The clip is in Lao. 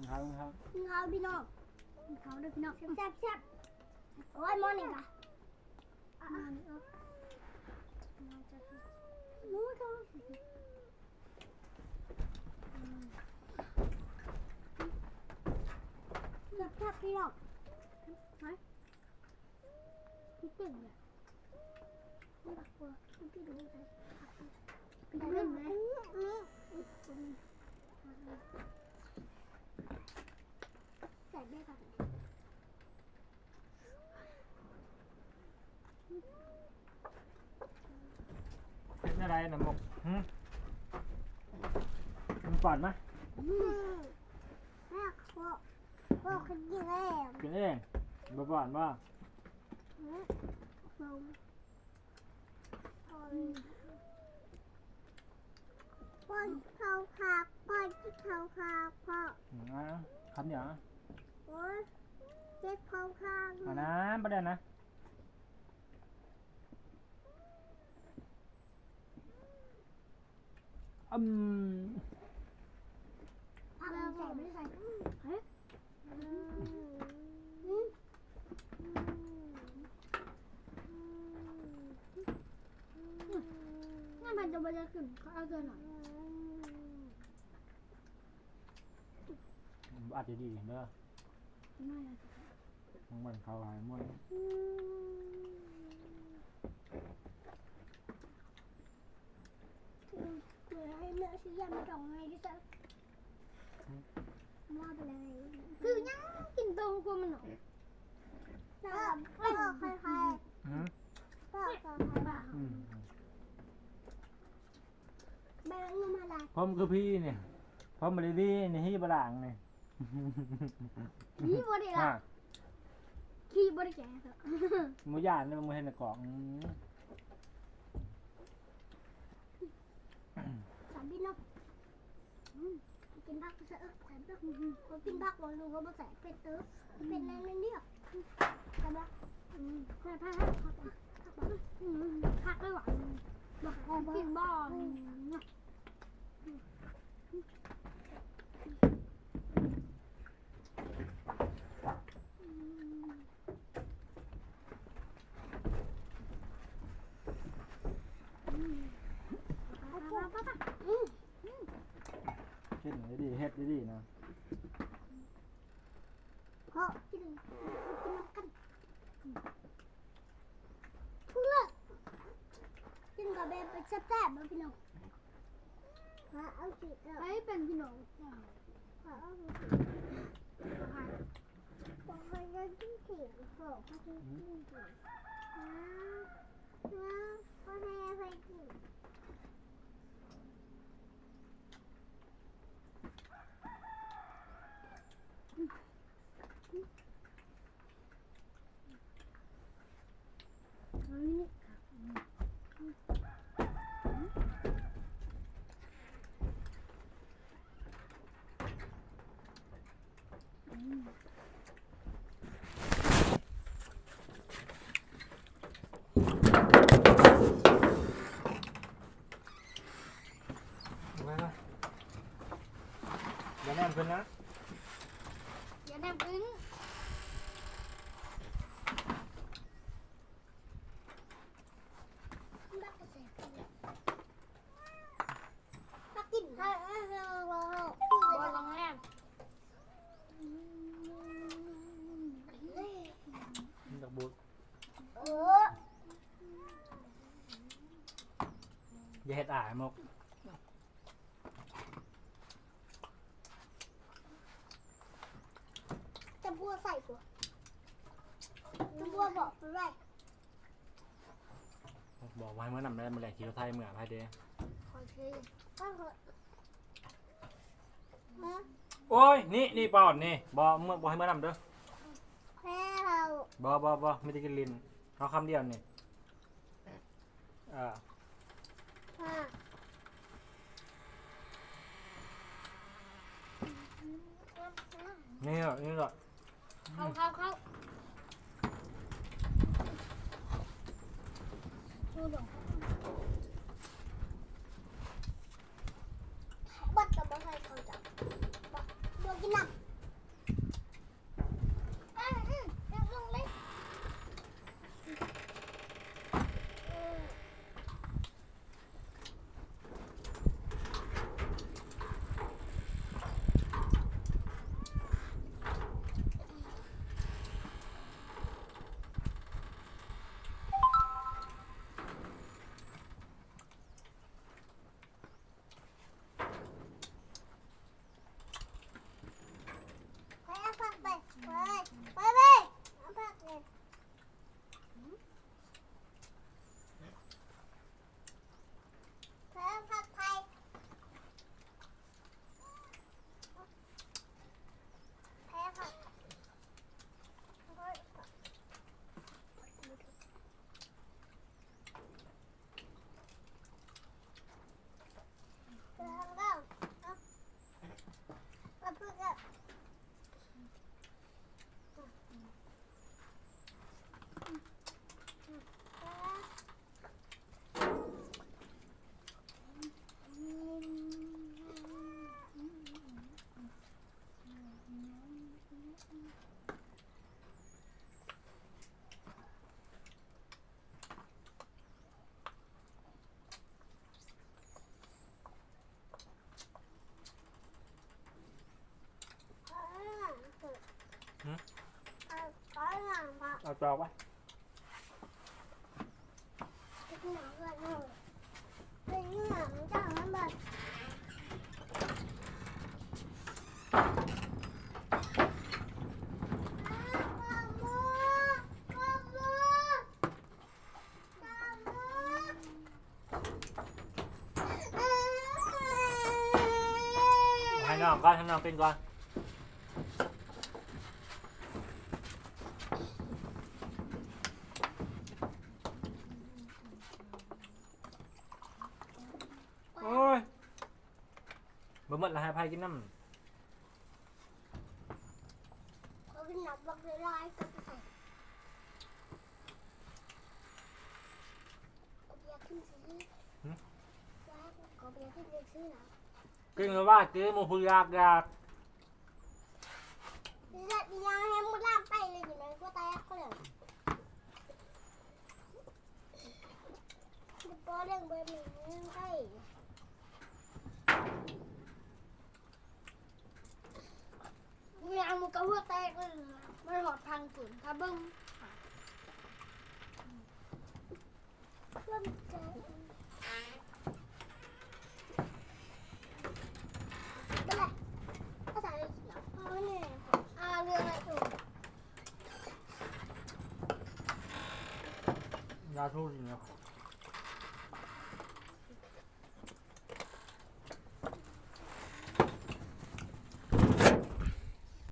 ເຮົາ ເຮົາ ເຮົາພີ່ນ້ອງ ເຮົາເດີພີ່ນ້ອງ ແຊບໆ ໂອ້ຍ ໝໍ້ນີ້ກະ ແຊບໆ ພີ່ນ້ອງ ໄປ ເກັ່ງເລີຍ ເກັ່ງເລີຍ ໃສ່ແມ່ກ່ອນ. ເຮັດແນວໃດນະມົກ? ຫື? ມັນປ້ອນມາ? ອືມ ແມ່ ພໍ່ ພໍ່ກິນເອງ ກິນເອງ ບໍ່ປ້ອນບໍ່? ຫື? ປ້ອນເຂົ້າຄາກ ປ້ອນກິນເຂົ້າຄາກ ພໍ່ ອືມ ຄຳດຽວ ໂອ້ຍ ເຈັບເຂົ້າຄາກ ອັນນັ້ນບໍ່ໄດ້ນະ ອືມ ຜັກໃສ່ ບໍ່ໄດ້ໃສ່ ເຮີ້ຍ ອືມ ອືມ ອືມ ອືມ ອືມ ອືມ ນັ້ນມັນຈະບໍ່ໄດ້ກິນ ເຂົາເອົາເທື່ອໜ້ອຍ ອືມ ອັດດີໆເດີ ມັນເຂົ້າຫຼາຍມ່ວນ ອືມ ໃຫ້ແມ່ຊິຢ້ານມັນຕ້ອງໃຫ້ທີ່ສຸດ ຄືຫຍັງກິນຕົງກວ່າມັນໜ້ອຍ ເອີ ເອີ ຄ່ອຍໆ ອືມ ເອີ ຄ່ອຍໆ ອືມ ແບງລົງມາລະ ຜົມຄືຜີນີ້ ຜົມບໍ່ໄດ້ດີນີ້ ຫີບໍ່ລ້າງນີ້ ຂີ້ບໍ່ໄດ້ລະ ຂີ້ບໍ່ໄດ້ແກະ ບໍ່ຢ້ານເລີຍ ບໍ່ເຫັນໃນກ້ອງ ອືມ ສາມບິນເນາະ ອືມ ກິນຜັກເສີ ແຊບເນາະ ກິນຜັກບໍ່ຮູ້ວ່າບໍ່ແຊບ ເຜັດເຕີ ເຜັດແນວນັ້ນດຽວ ແຊບບໍ່? ອືມ ແຊບ ແຊບ ແຊບ ແຊບ ອືມ ຄັກເລີຍຫວາ ບໍ່ ກິນບໍ່ ອືມ ເຮັດດີໆ ເຮັດດີໆນະ ເພາະກິນ ກິນນຳກັນ ທຸລະ ກິນກະແບບແຊບໆ ເນາະພີ່ນ້ອງ ເອົາສິ ໃຜເປັນພີ່ນ້ອງ ເອົາສິ ບໍ່ໃຫ້ກິນເຂງ ເຂົາ ເຂົາກິນເຂງ ນະ ນະ ບໍ່ໃຫ້ໃຜກິນ. ມາ ມາ ຢ່າແນມຂຶ້ນນະ ຢ່າແນມຂຶ້ນ ມາກິນ ບໍ່ຕ້ອງແນມ ດອກບຸດ ເອີ ຢ່າເຮັດອ້າຍໝົກ ຈະບົວໃສ່ຕົວະ ຈະບົວບອກໄວ້ ບອກວ່າໃຫ້ເມືອນຳແດ່ ມື້ແລງຂີ່ລົດໄຖເມືອໄປເດ້ ໂອເຄ ໄປເຖາະ. ໂອ້ຍ ນີ້ ນີ້ປາອ່ອນນີ້ ບໍ່ ບໍ່ໃຫ້ເມືອນຳເດີ ແພ້ເຮົາ ບໍ່ ບໍ່ ບໍ່ ມີແຕ່ກິນຫຼິ້ນ ເອົາຄຳດຽວນີ້ ເອີ ນີ້ລະ ນີ້ລະ ເຂົ້າ ເຂົ້າ ເຂົ້າ ດູດົງ. ຕອກວະ ໃຫ້ນ້ອງກ່ອນ ໃຫ້ນ້ອງເປັນກ່ອນ. ໂອ້ຍ ບໍ່ໝົດລະໃຫ້ໃຜກິນນຳ. ຂໍກິນນ້ຳບັກຫຼາຍໆ ກັບໃສ່ ກະບໍ່ຢາກກິນຊື່ໆ ຫຶ ກະບໍ່ຢາກກິນຊື່ໆນະ. ກິນແລ້ວວ່າ ກິນໝົດຜູ້ຢາກຢາກ ແຊບອີ່ຫຍັງແຮງບໍ່ລາມໄປເລີຍ ຢູ່ໃນຫົວແຕກເລີຍ. ບໍ່ເດ້ງເບິ່ງນີ້ໄດ້ ແມ່ງມັນກະຫົວແຕກເລີຍ ມັນຮອດທາງພຸ້ນ ຖ້າເບິ່ງ ເບິ່ງແຈ ເອົາໃສ່ ເອົາໃສ່ ເອົານີ້ ອ່າ ເລື່ອງໄດ້ໂຕ ຢາສູດນີ້.